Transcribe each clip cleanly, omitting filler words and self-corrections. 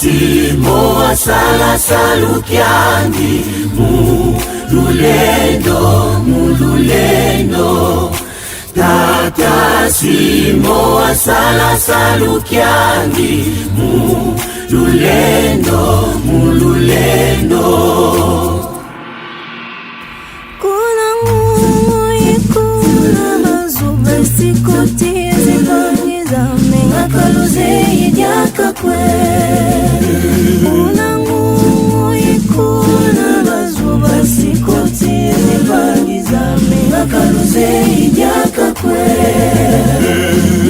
Simo asala salukiangi mululendo mululendo Tata Simo asala salukiangi mululendo mululendo Kuna ikuna mazuba sikoti zipangiza mengakaluze idyakakwe Kuna ikuna mazuba sikoti zipangiza mengakaluze idyakakwe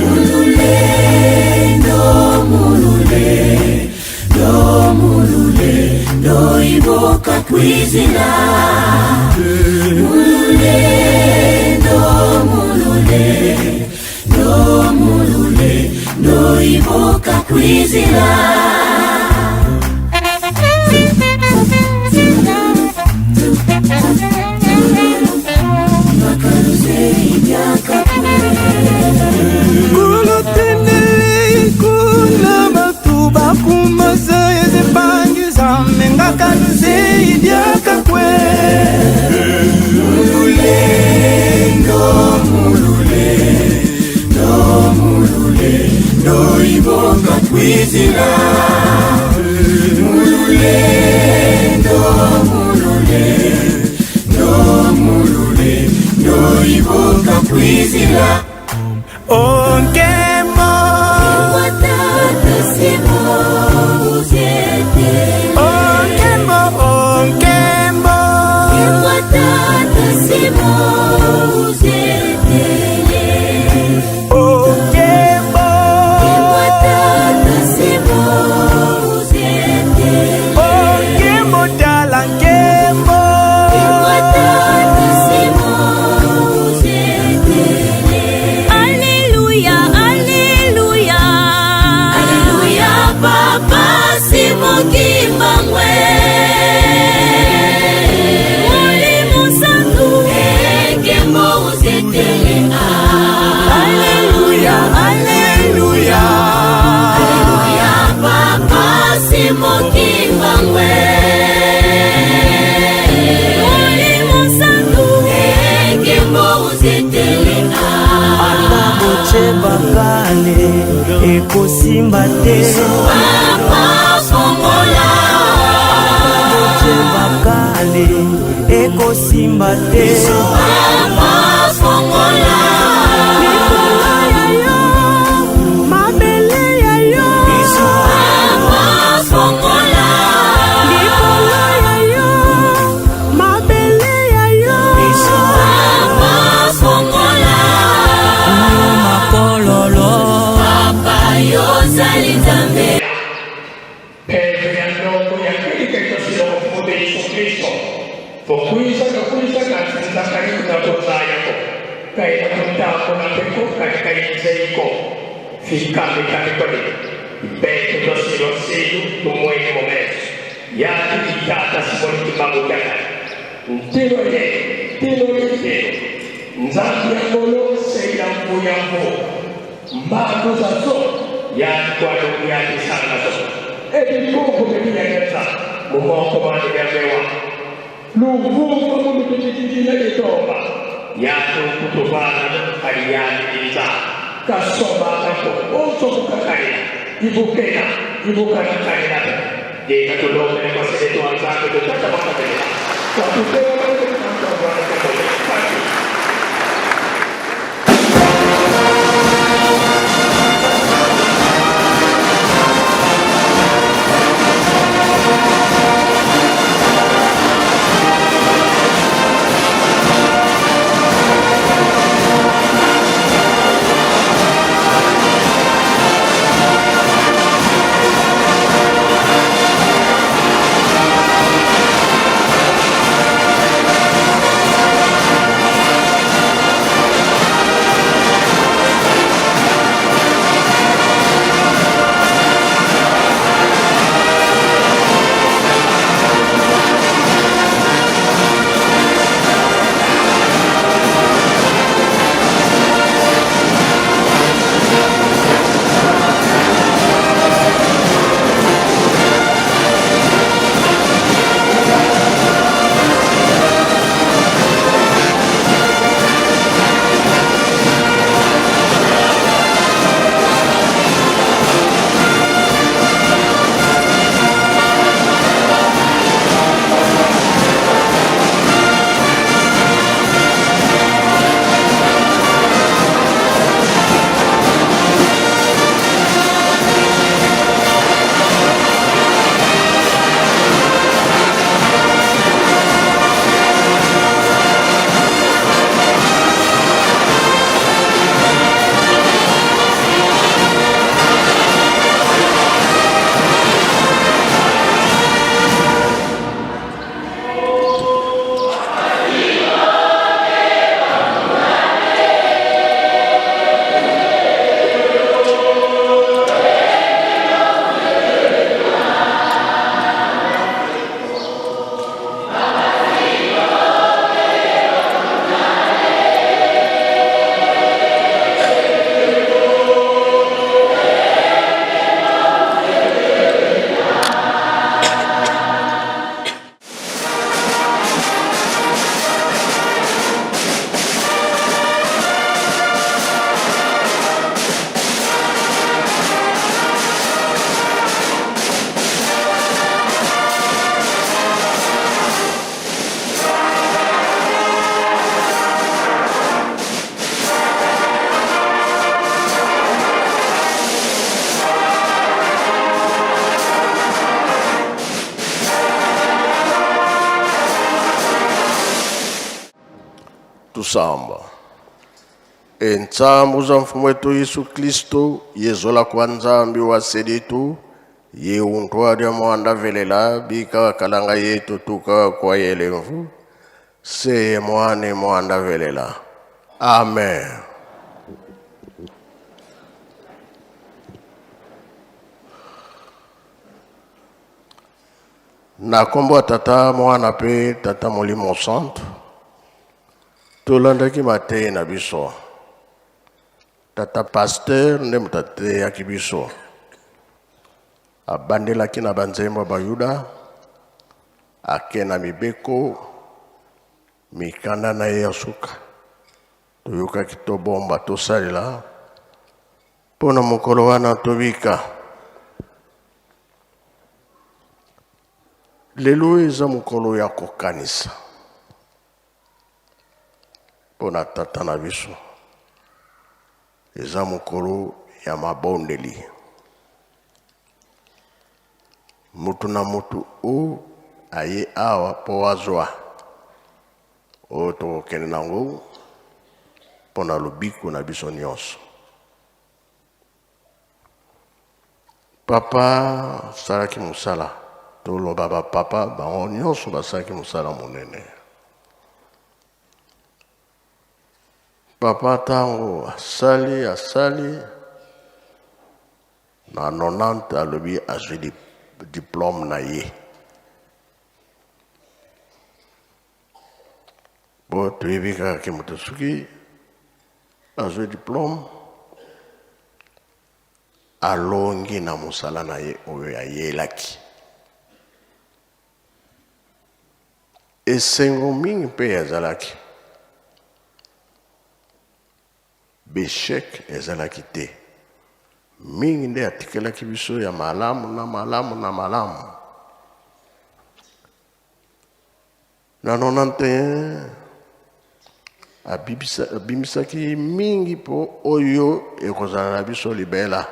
Mululendo mululendo mululendo iboka kwizina Mululendo mululendo mululendo iboka kwizina Kulutendele kuna batu bakumaza ezipangiza mengakaluze idyakakwe Mululendo mululendo mululendo iboka kwizina Mululendo mululendo mululendo iboka kwizina Onkembo Watata Simo uziete Onkembo Onkembo Watata Simo uziete Onkembo Watata Simo uziete Onkembo tala nkembo Watata Simo uziete Alleluia, Alleluia, Alleluia Papa Simo Kimbangu Molimo Santu Ekembo uzetele Alleluia, Alleluia Alleluia Papa Simo Kimbangu Molimo Santu Ekembo uzetele Ata botie bakale ekosimba te Papa fongola botie bakale ekosimba te Papa fongola Likolo ya yo mabele ya yo Papa fongola likolo ya yo mabele ya yo Papa fongola makololo Papa yozali Nzambe Petro ya ndongo ya kili kaito silo kufude Yesu Kristo. Fokuisa kakuisa kansinza karibu na tozayako. Kaina kuntako na peko katika inzeiko. Fikami kamikoni. Petro tosilo silu tumweni momeso. Yati itata simoni kimbabu kyaka. Ntilo ye, ntilo ye ntilo. Nzambi ya ngolo seila mvu ya mvu. Mbangu za zo yati kwa ndugu yati sana zo. Ebibuku bibinyanyasa mumoko mani byabewa. Luvuvu mulupitititile litomba. Yati ukutubana aliyani inza. Kasoma kako onso kukakalina. Ibukena, ibukana kalina. Jeka tulombe kwa sele tuanzake tutata makabela. Kwa tupewa kwa Bwana kwa Tusamba. Entsambu za Mfumu wetu Yesu Kristo, yezola kwa Nzambi wa seditu, ye untwa mwanda velela bika kalanga yetu tuka kwa yelemvu, seye mwane mwanda velela. Amen. Na nkombo ya Tata, Mwana mpe Tata Molimo Santu, tolandaki mateyi na biso. Tata pasteur nde moto ateyaki biso. Abandelaki na banzembo ya Bayuda, ake na mibeko, mikanda na ye ya suka. Toyokaki tobomba, tosalela mpo na mokolo wana tobika. Lelo eza mokolo ya kokanisa mpo na tata na biso. Eza mokolo ya mabondeli. Mutu na mutu o aye awa mpo azwa oyo tokokende nango mpo na lobiko na biso nyonso. Papa asalaki mosala, toloba bapapa bango nyonso basalaki mosala monene. Papa ntango asali asali na 90 alobi azwi diplome na ye. Bo toyebi kaka ke moto soki azwi diplome alongi na mosala na ye oyo ayelaki. Esengo mingi mpe ezalaki, b'echec ezalaki te. Mingi nde atikelaki biso ya malamu na malamu na malamu. Na 91 abimisaki mingi mpo oyo ekozala na biso libela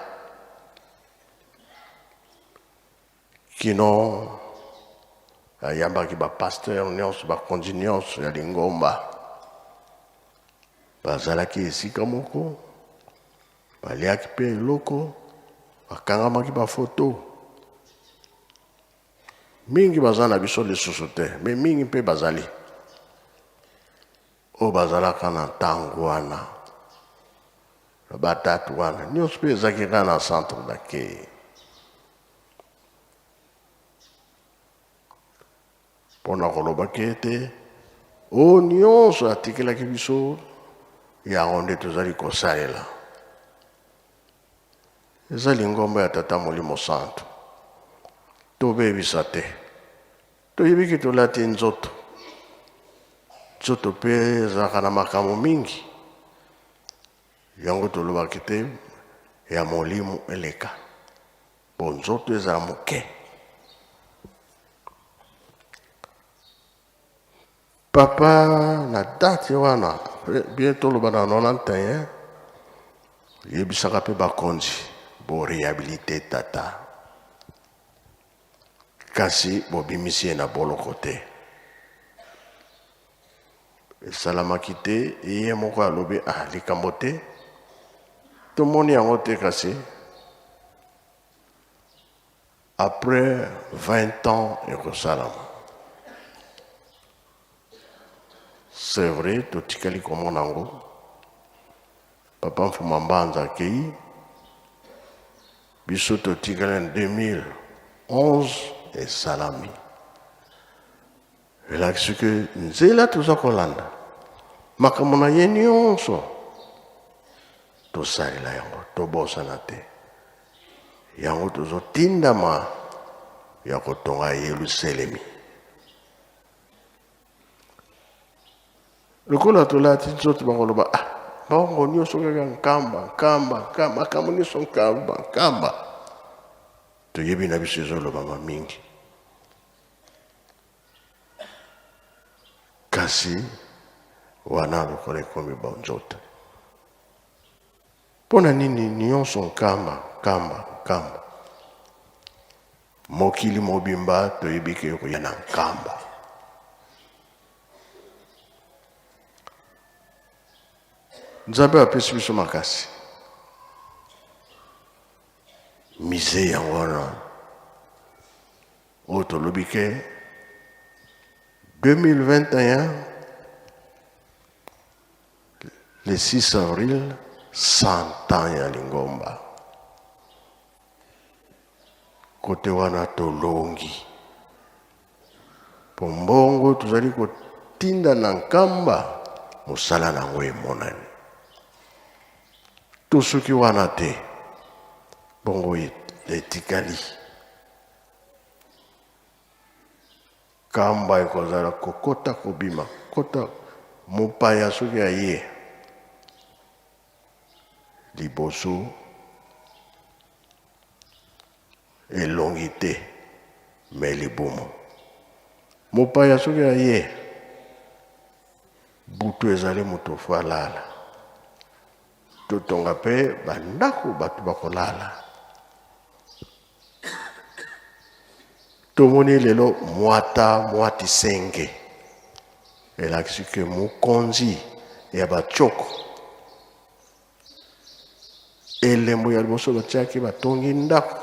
kino ayambaki bapasteur nyonso, bakonzi nyonso ya lingomba bazalaki esika moko, baliaki mpe eloko, bakangamaki bafoto. Mingi baza na biso lisusu te, me mingi mpe bazali oyo bazalaka na ntango wana, na badate wana nyonso mpe ezalaki kaka na centre d'accueil. Mpo na kolobaki ete oyo nyonso atikelaki biso yango nde tozali kosalela. Eza lingomba ya Tata Molimo Santu. Tobebisa te. Toyebi ke tolati nzoto. Nzoto mpe ezalaka na makambo mingi. Yango tolobaki te ya molimo eleka. Po nzoto ezala moke. Papa na date wana bien toloba na 91 yebisaka mpe bakonzi bo rehabilite tata kasi bobimisi ye na boloko te. Esalamaki te, ye moko alobi ah likambo te, tomoni yango te kasi Après 20 ans ekosalama. C'est vrai totikali komona yango. Papa Mfuma Mbanza akei, biso totikali na 2011 esalami. Elakisi ke nzela toza kolanda makambo na ye nyonso tosalela yango, tobosana te. Yango tozotindama ya kotonga Yelusalemi. Lokola tolati nzoto bakoloba ah, bango nyonso kaka nkamba nkamba nkamba makambo nyonso nkamba nkamba. Toyebi na biso ezolobama mingi, kasi wana lokola ekomi banzoto. Mpo na nini nionso nkamba, nkamba, nkamba? Mokili mobimba toyebi ke ekoya na nkamba. Nzambe apesi biso makasi. Musée yango wana oyo tolobi ke 2021 le 6 avril 100 ans ya lingomba. Kote wana tolongi mpo mbongo tozali kotinda na nkamba mosala na yango emonani. Tosuki wana te, bongo etikali kamba ekozala kokota kobima kota mopaya soki aye liboso elongi te me libumu. Mopaya soki aye butu ezali moto fo alala. Totonga mpe bandako bato bakolala. Tomoni lelo mwata mwati senge elakisi ke mokonzi ya batioko elembo ya liboso batiaki batongi ndako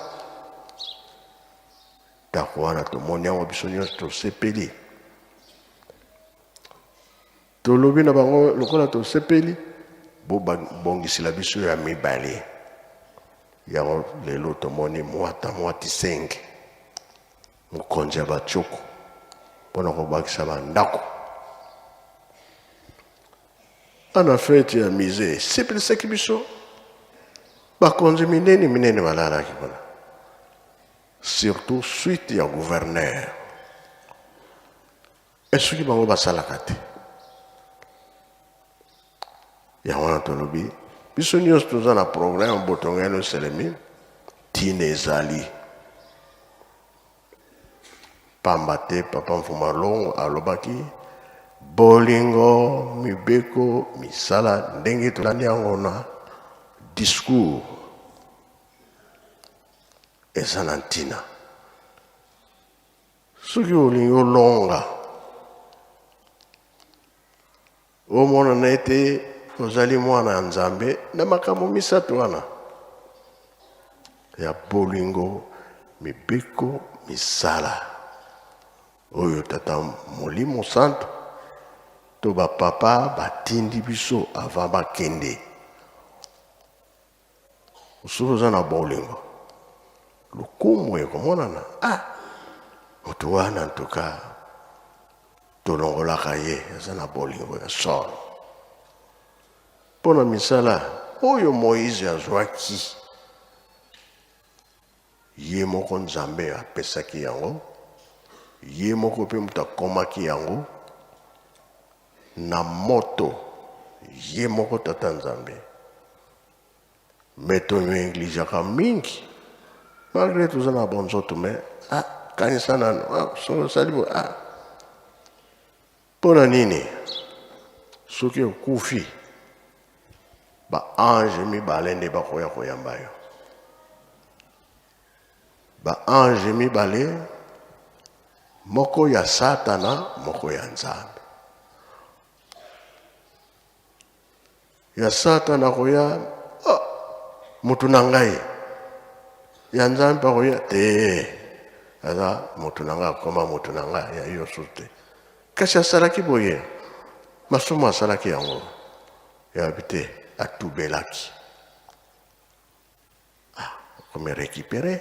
ndako wana tomoni yango biso nyonso tosepeli tolobi na bango lokola tosepeli bobongisela biso ya mibale yango lelo tomoni mwata mwati senge mokonzi ya batioko mpona kobakisa bandako Ana fete ya musee esepelisaki biso, bakonzi minene minene balalaki kuna, surtout suite ya gouverneur. Esoki bango basalaka te, yango wana tolobi biso nyonso toza na programme botongani oselemi ntina ezali Pamba te Papa Mfuma Longo alobaki bolingo, mibeko, misala ndenge tolandi yango na discours eza na ntina. Soki olingi olonga, omonana ete ozali mwana ya Nzambe na makambo misato wana ya bolingo, mibeko, misala oyo Tata Molimo Santo to bapapa batindi biso avant bakende. Soki oza na bolingo, lokumu ekomonana. Ah, moto wana ntuka tolongolaka ye, aza na bolingo ya solo. Mpo na misala oyo Moize azwaki, ye moko Nzambe apesaki yango, ye moko mpe moto akomaki yango na moto, ye moko Tata Nzambe. Mais to negligeaka mingi malgré toza na bonzoto mais ah, kanisa nano ah, soki osali boye ah. Mpo na nini soki okufi baange mibale nde bakoya koyamba yo? Baange mibale, moko ya Satana, moko ya Nzambe. Ya Satana akoya, oh, moto na ngai. Ya Nzambe akoya te, aza moto na ngai, akoma moto na ngai ya yo susu te. Kasi asalaki boye, masumu asalaki yango yabi te, atubelaki, ah, akomi récupéré.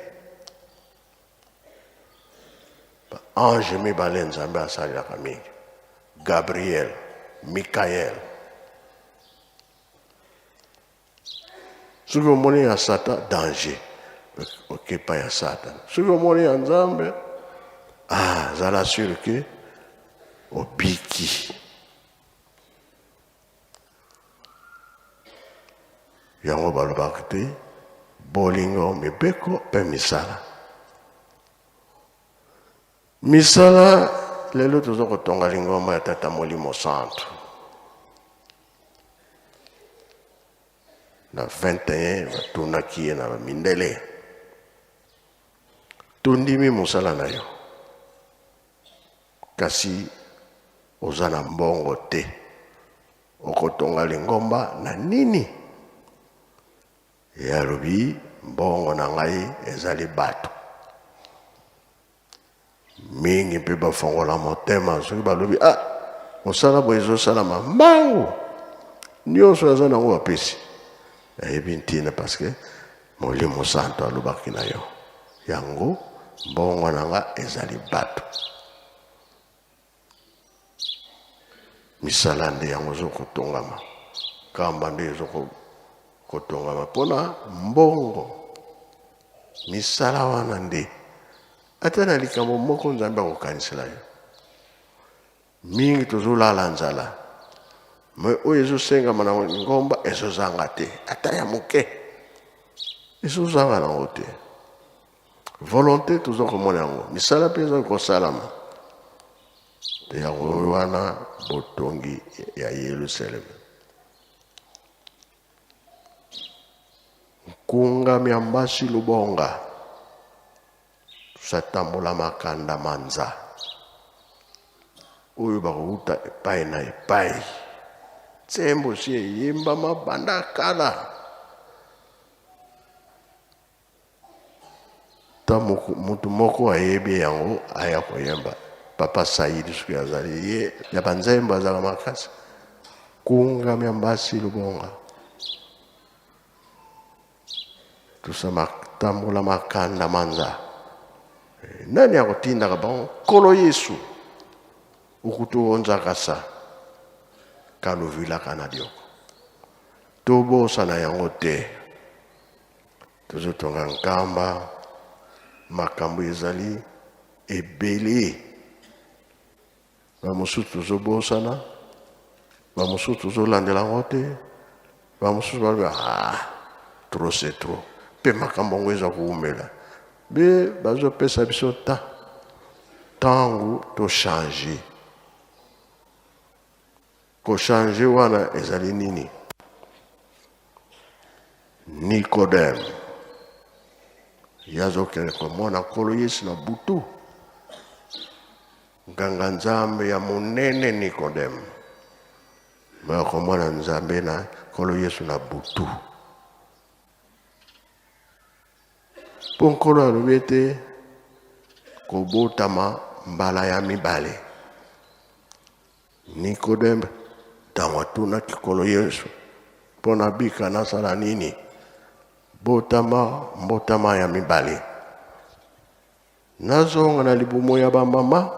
Ba ange mibale Nzambe asalelaka mingi, Gabriel, Mikael. Soki omoni ya Satan, danger, okepa ya Satan. Soki omoni ya Nzambe, ah, zala sûr que obiki. Yango balobaka te bolingo, mibeko mpe misala. Misala lelo toza kotonga lingomba ya Tata Molimo Santu. Na 21 batunaki ye na bamindele, tondimi mosala na yo, kasi oza na mbongo te. Okotonga lingomba na nini? Ye alobi, Mbongo na ngai ezali bato. Mingi mpe bafongola motema soki balobi, ah, mosala boye ezosalama mbangu, nyonso aza nango bapesi. Nayebi ntina parce que Molimo Santo alobaki na yo yango, mbongo na nga ezali bato. Misala nde yango ezokotongama, kamba nde ezokotongama mpona mbongo. Misala wana nde ata na likambo moko Nzambe akokanisela yo. Mingi tozolala nzala, me oyo ezosengama na ngomba ezozanga te, ata ya moke ezozanga nango te. Volonté toza komona yango, misala mpe eza kosalama. Yango wana botongi ya Yelusaleme. Nkunga mya mbasi lubonga tusatambola makanda manza oyo bakouta epai na epai. Nzembo si eyembama banda kala. Ta mutu moko ayebi yango aya koyemba. Papa Saïd soki azali ye ya banzembo azala makasi. Kunga mya mbasi lubonga. Tusa matambola makanda manza. Eh, nani akotindaka bango? Nkolo Yesu. Ukutu onzakasa kaluvilaka na dioko. Tobosana yango te. Tozotonga nkamba, makambo ezali ebele. Bamosusu tozobosana, bamosusu tozolandela yango te, bamosusu balobi ah, trop c'est trop. Mpe makambo yango eza kowumela. Be bazopesa biso ta ntango tochange. Kochange wana ezali nini? Nikodeme ye azokende komona Nkolo Yesu na butu. Nganga Nzambe ya monene Nikodeme me akomona Nzambe na Nkolo Yesu na butu. Mpo Nkolo alobi ete kobotama mbala ya mibale. Nikodeme ntango atunaki Nkolo Yesu, mpo nabika nasala nini? Botama mbotama ya mibale, nazonga na libumu ya bamama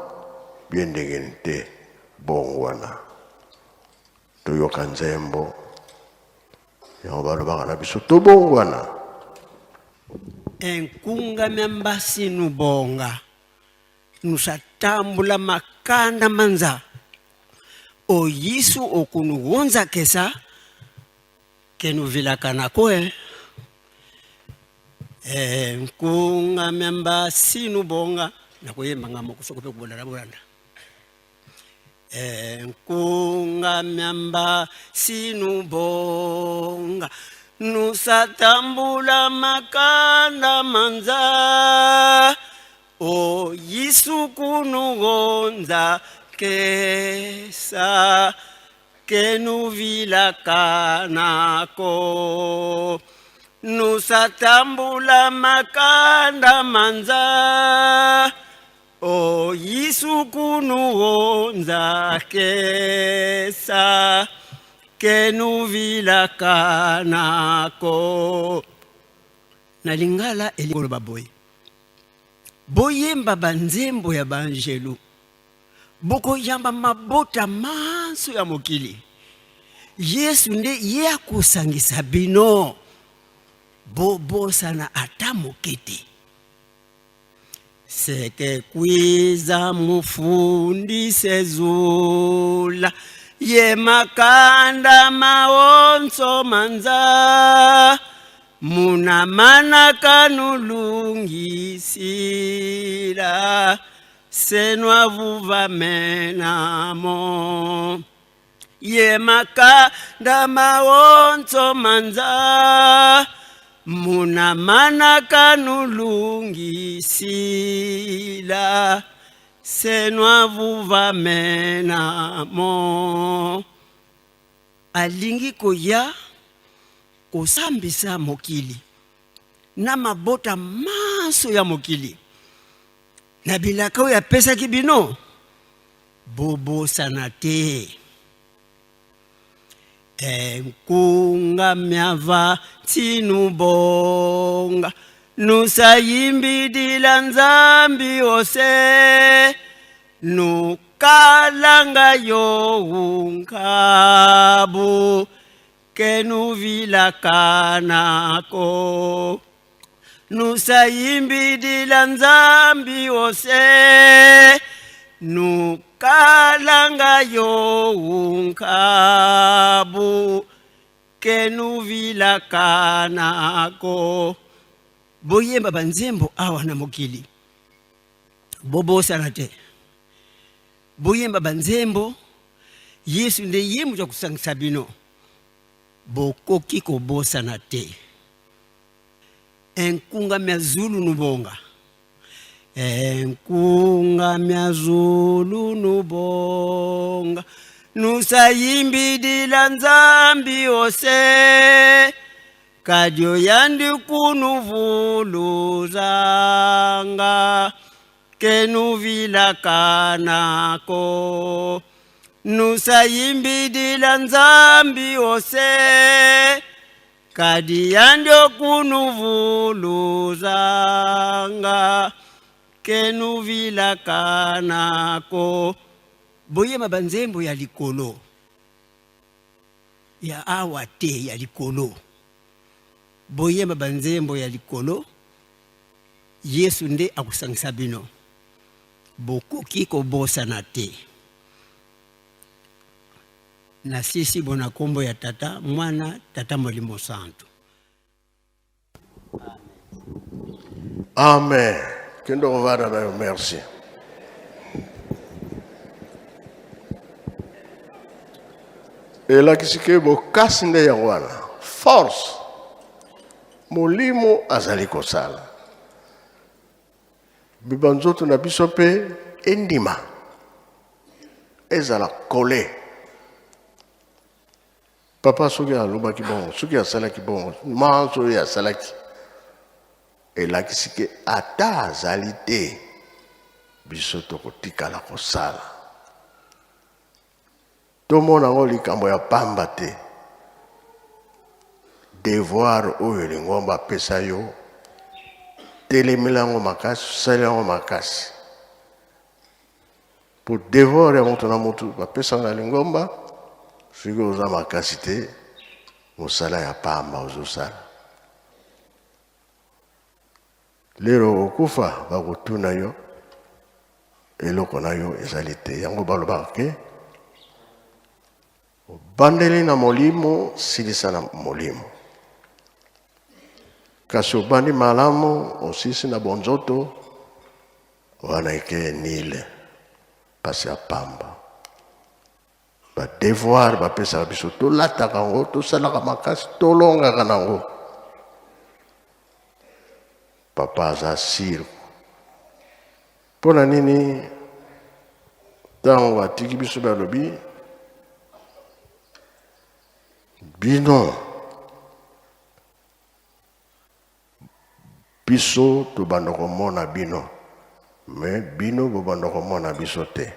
bie ndenge nini? Te, bongwana. Toyoka nzembo yango balobaka na biso tobongwana. Enkunga mya mbasi nubonga nusatambula makanda manza oyisu okunugonza kesa kenuvilakana kue eh, nkunga mya mbasi nubonga nakoyemba nga moko soko mpe kobolanda bolanda eh, nkunga mya mbasi nubonga nusatambula makanda manza O Yesu kunugonza kesa kenuvilaka nako nusatambula makanda manza o Yesu kunugonza kesa kenuvilaka nako. Na lingala elingi koloba boye: Boyemba banzembo ya baanjelu, bokoyamba mabota manso ya mokili. Yesu nde ye akosangisa bino, bobosana ata moke te. Seke kwiza mufundise zula ye makanda maonso manza muna mana kanulungisila senwa vuva menamo ye makanda maonso manza muna mana kanulungisila senwa vuva menamo. Alingi koya kosambisa mokili na mabota manso ya mokili na bilaka oyo apesaki bino. Bobosana te. Enkunga miava ntinu bonga nusayimbidila Nzambi ose nukalanga yo unkabu kenuvilakanako nusayimbidila Nzambi ose nukalanga yo unkabu kenuvilakanako. Boyemba banzembo awa na mokili, bobosana te. Boyemba banzembo, Yesu nde ye moto akosangisa bino, bokoki kobosana te. Enkunga mya zulu nubonga, enkunga mya zulu nubonga, nusayimbidila Nzambi ose, kadio yandi kunuvuluzanga, kenuvilakanako, nusayimbidila Nzambi ose, kadi yandio kunuvuluzanga, kenuvilakanako. Boyema banzembo ya likolo, ya awa te, ya likolo. Boyemba banzembo ya likolo, Yesu nde akosangisa bino, bokoki kobosana te. Nasisi bo na kombo ya Tata, Mwana, Tata Molimo Santu. Amen. Kende kovanda na yo, merci. Elakisi ke bokasi nde yango wana, force molimo azali kosala biba nzoto na biso mpe endima ezala kole. Papa soki alobaki bongo, soki asalaki bongo, manso oyo asalaki elakisi ke ata azali te, biso tokotikala kosala. Tomona yango likambo ya pamba te. Devoir oyo lingomba apesa yo, telemela yango makasi, osali yango makasi. Po devoir ya moto na moto bapesaka na lingomba, soki oza makasi te, mosala ya pamba ozosala. Lero okokufa, bakotuna yo eloko na yo ezali te. Yango balobaka ke obandeli na molimo, silisa na molimo. Kasi obandi malamu, osilisi na bonzoto, wana eke nile, pasi ya pamba. Ba devoir bapesaka biso, tolataka yango, tosalaka makasi, tolongaka na yango. Papa aza sire. Mpo na nini ntango atiki biso balobi bino Biso tobanda komona bino mais bino bobanda komona biso te.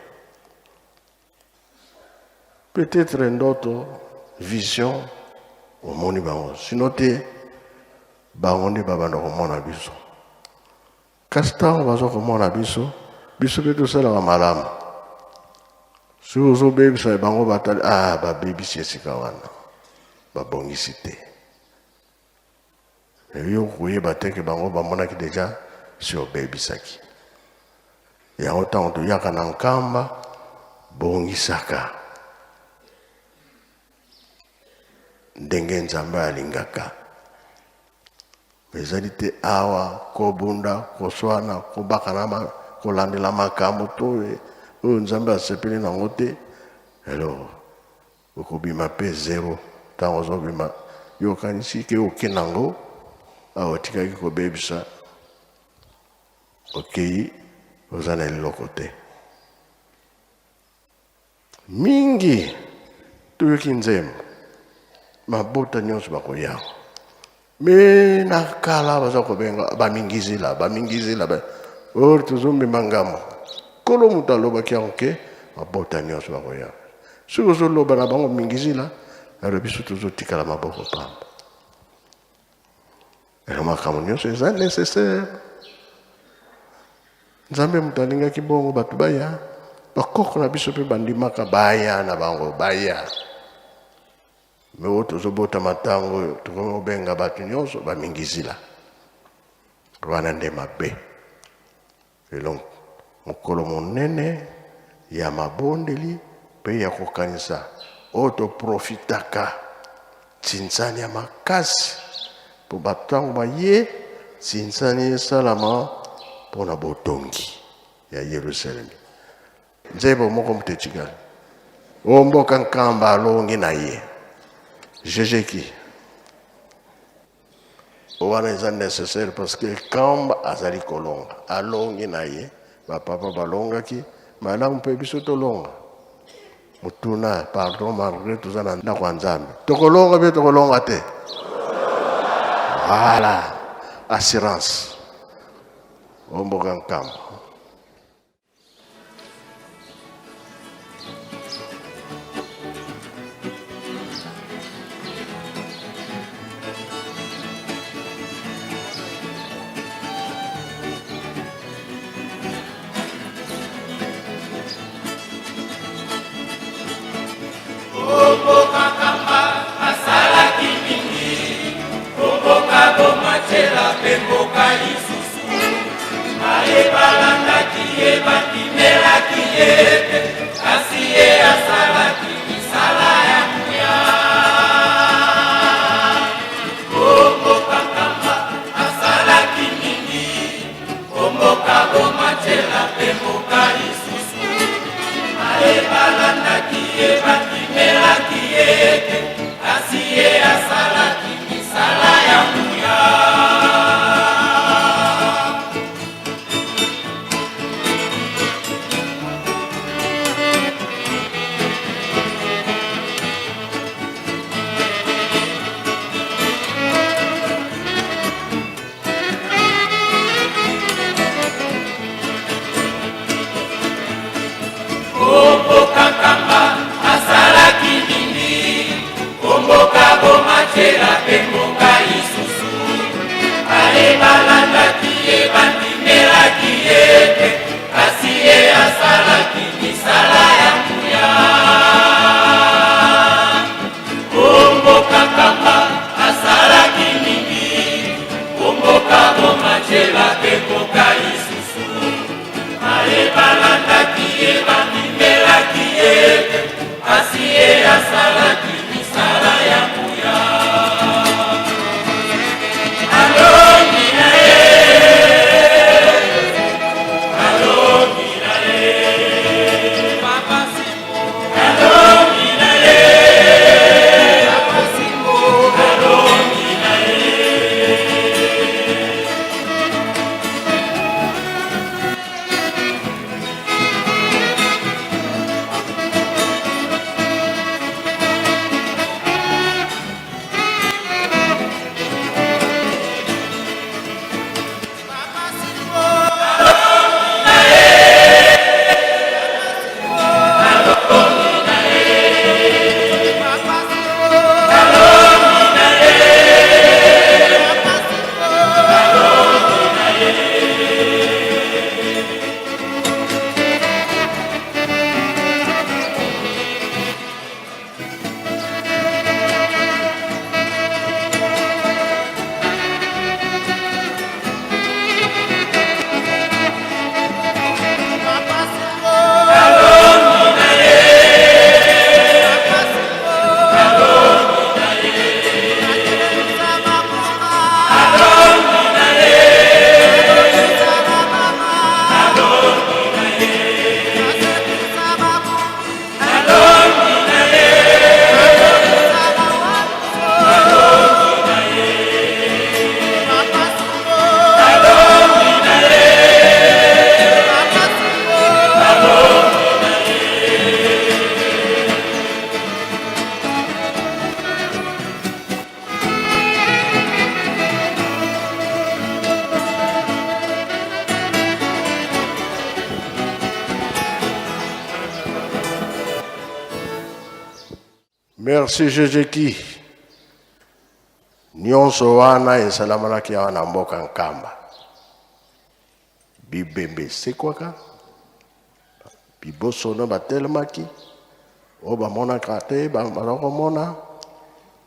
Peut-etre ndoto, vision omoni bango, sinon te bango nde babanda komona biso. Kasi ntango baza komona biso, biso mpe tosalaka malamu. Soki ozobebisa bango batali, ah babebisi esika wana, babongisi te. Mais yo okoyeba te ke bango bamonaki deja si obebisaki. Yango ntango toyaka na Nkamba, bongisaka ndenge Nzambe alingaka. Ezali te awa kobunda, koswana, kobakana, kolandela makambo to oyo Nzambe asepeli nango te. Alors Okobima pe zero tango ozobima yo okanisi ke oke nango awa otikaki kobebisa okeyi oza na eloko te mingi toyoki nzembo. Mabota nyonso bakoya. Me na kala baza kobenga bamingizila, bamingizila ba oyo tozomema ngambo. Nkolo moto alobaki yango ke mabota nyonso bakoya. Soki ozoloba na bango mingizila, alo biso tozotikala maboko pamba. Elo makambo nyonso eza nécessaire. Nzambe moto alingaki bongo bato baya, bakoko na biso mpe bandimaka baya na bango baya. Me oyo tozobotama ntango oyo tokomi kobenga bato nyonso bamingizila, wana nde mabe. Lelo mokolo monene ya mabondeli mpe ya kokanisa oyo toprofitaka nsinsani ya makasi mpo bato ntango baye nsinsani esalama mpo na botongi ya Yerusalemi. Nzembo moko moto etikali o mboka Nkamba alongi na ye jejeki wana eza nécessaire parce que Nkamba azali kolonga, alongi na ye, bapapa balongaki malamu mpe biso tolonga. Motuna, pardon, malgré toza na ndako ya Nzambe, tokolonga mpe tokolonga te. Voilà, assurance o mboka Nkamba. Merci Jésus-Christ. Nyonso wana esalamalaki awa na mboka Nkamba. Bibembe esekwaka, bibosono batelemaki, oyo bamonaka te baza komona.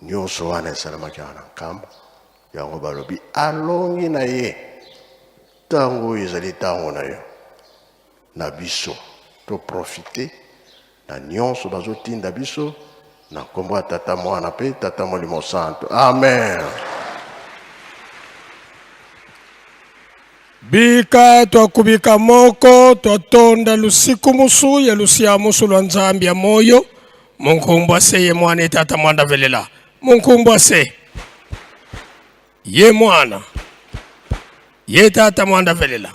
Nyonso wana esalamaki awa na Nkamba. Yango balobi alongi na ye. Ntango oyo ezali ntango na yo na biso toprofite na nyonso bazotinda biso na nkombo ya Tata, Mwana mpe Tata Molimo Santo. Amen. Bika twakubika moko twatonda lusiku musu ya lusia musu lwa Nzambi ya moyo munkumbu ase ye mwana etata mwanda velela munkumbu ase ye mwana ye tata mwanda velela.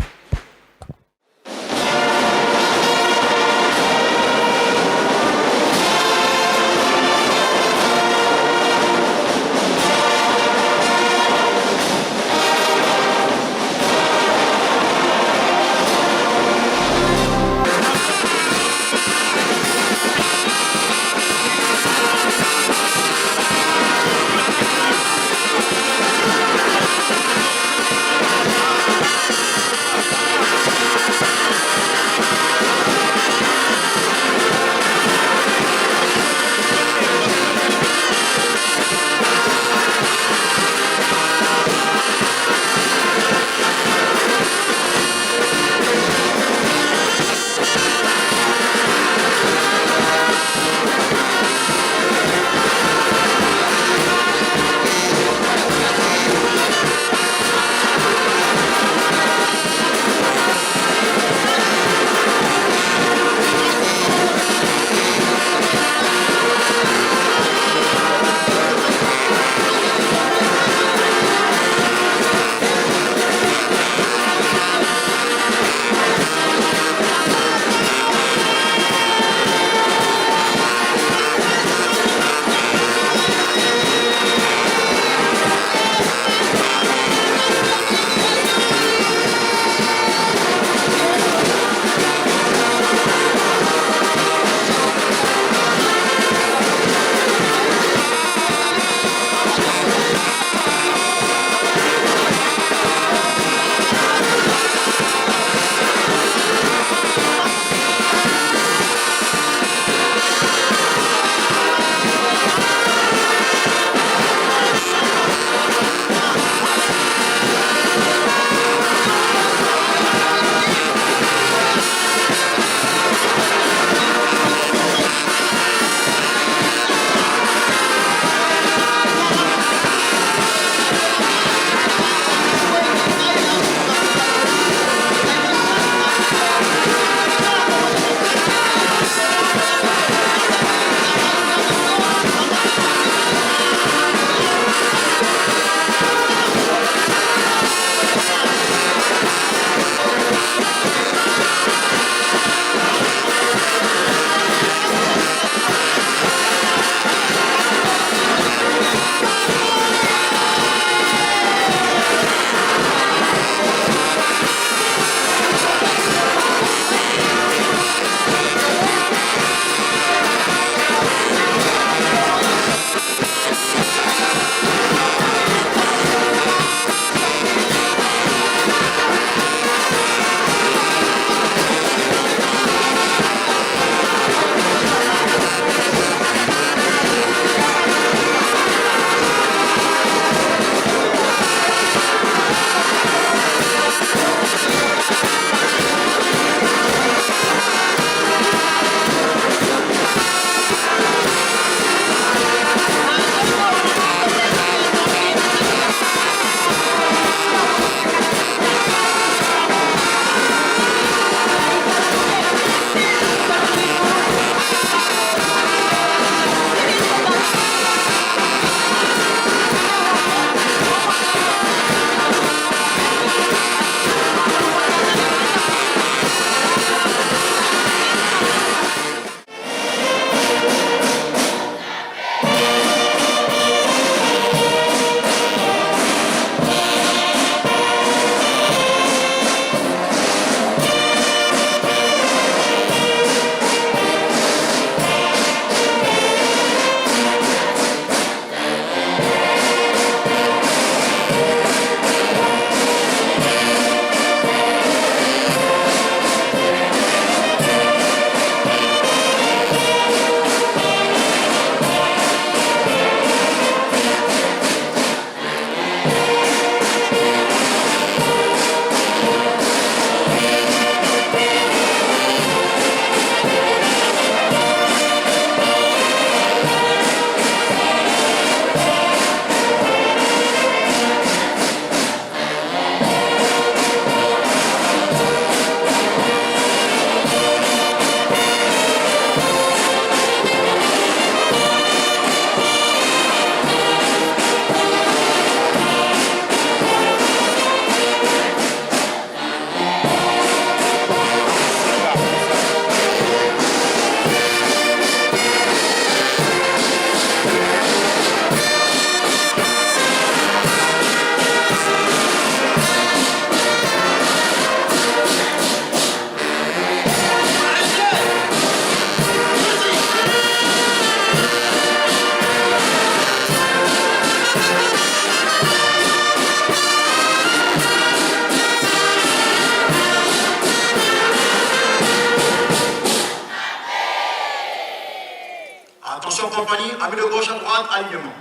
Attention compagnie, amis de gauche à droite, alignement.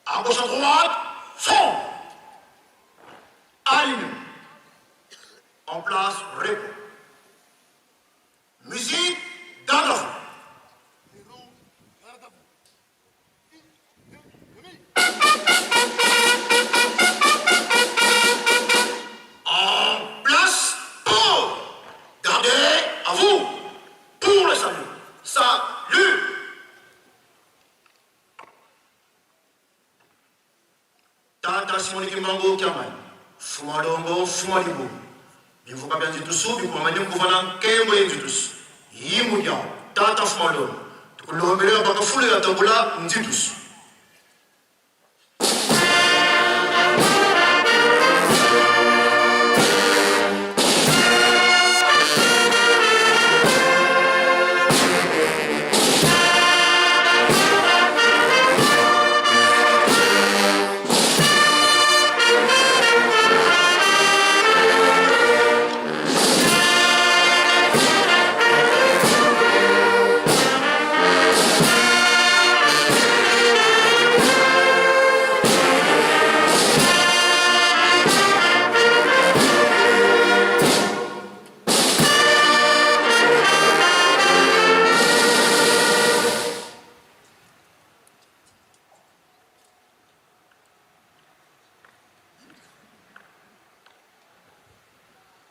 À gauche à droite, front. Alignement. En place, repos. Musique, garde à vous. En place, pour. Gardez à vous. Pour le salut. Salut. Tata Simoni Kimbangu Kiamani. Fumalongo, Fumalibo. Bivuka bya nzitusu, bikumamani mkuvana nkembo ye nzitusu. Yimunya, Tata Fumalongo. Tukulombele bakafulu ya tabula nzitusu.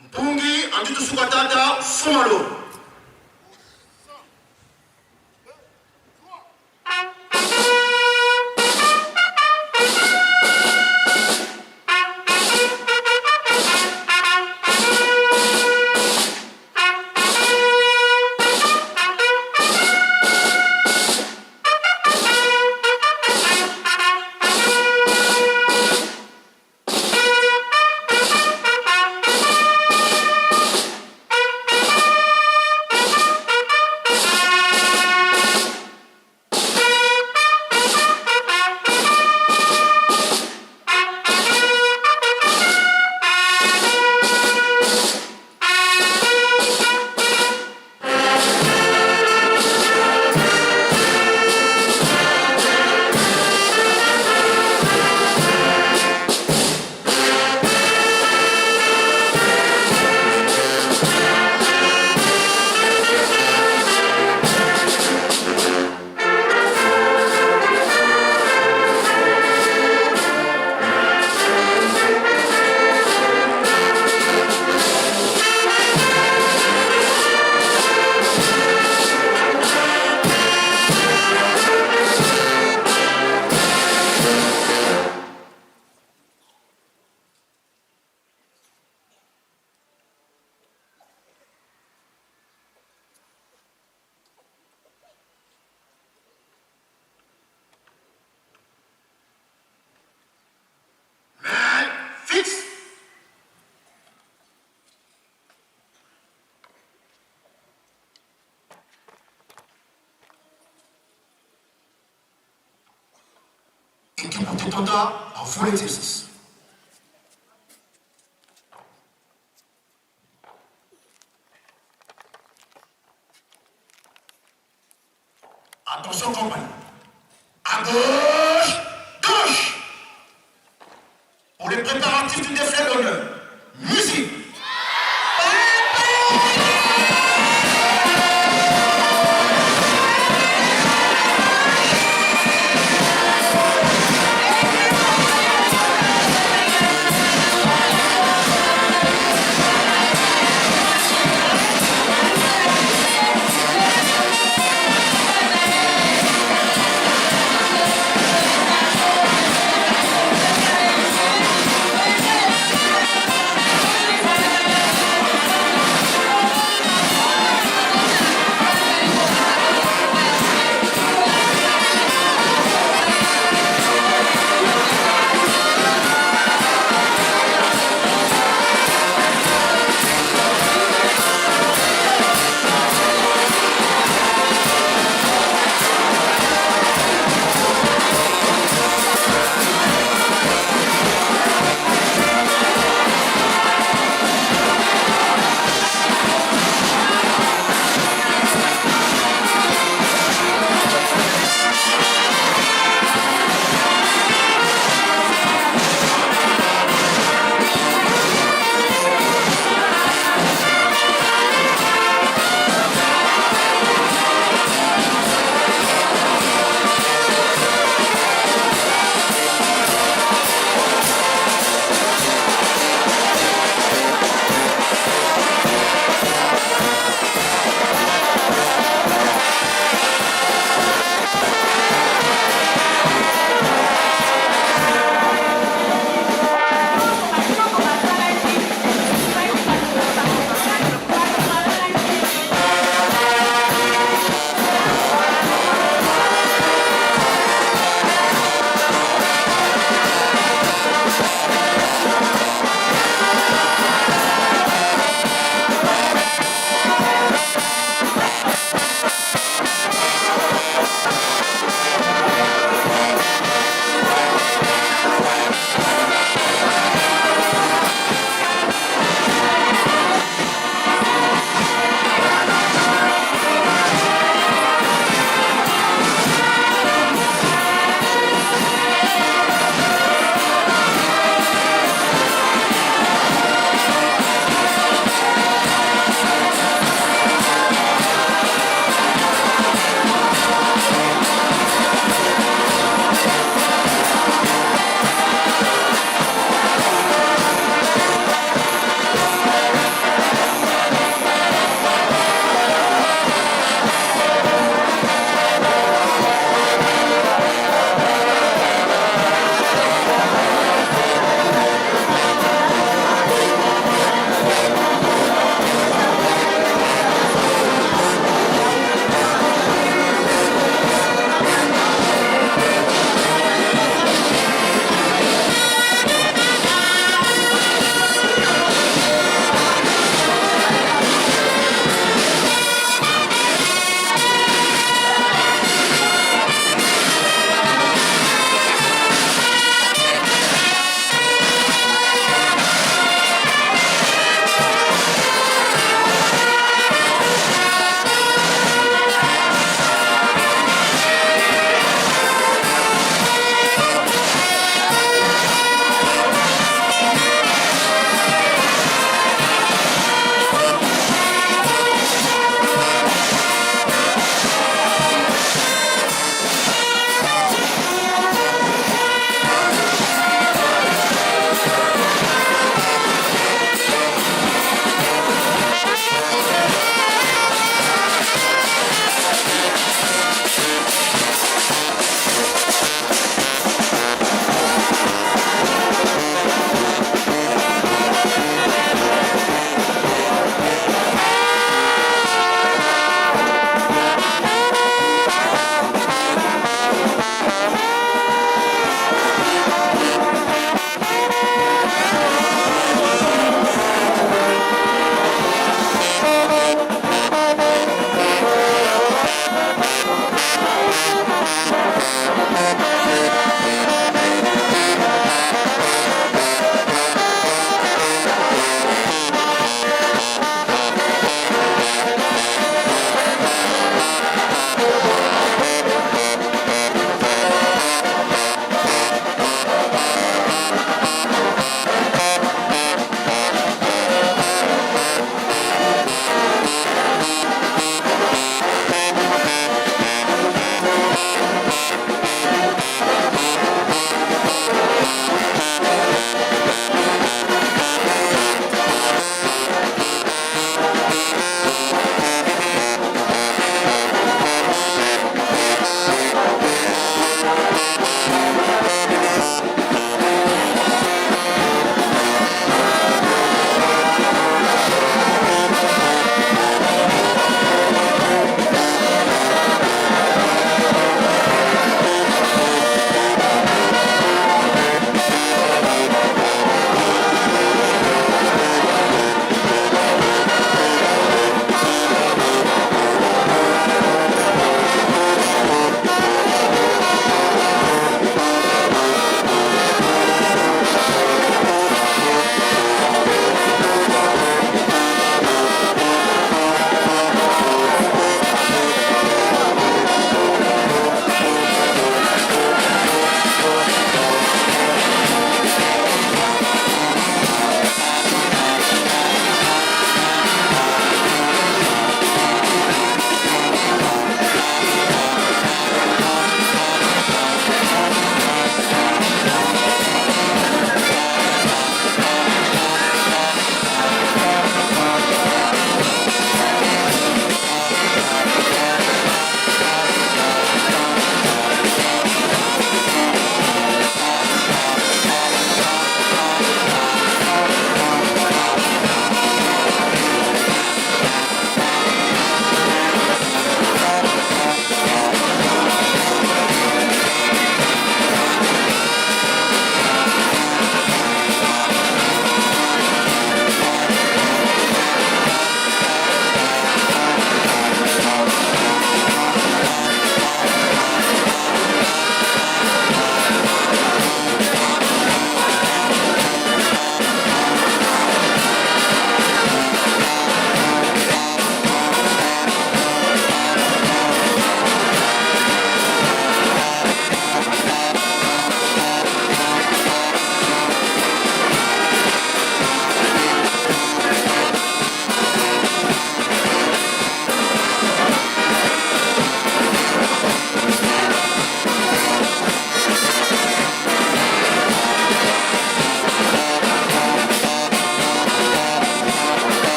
Mpungi anditusuka tata fumalo. Fixe. Équipe Tata, à vous l'exercice. Attention compagnie. À gauche, gauche. Pour les préparatifs du défilé d'honneur.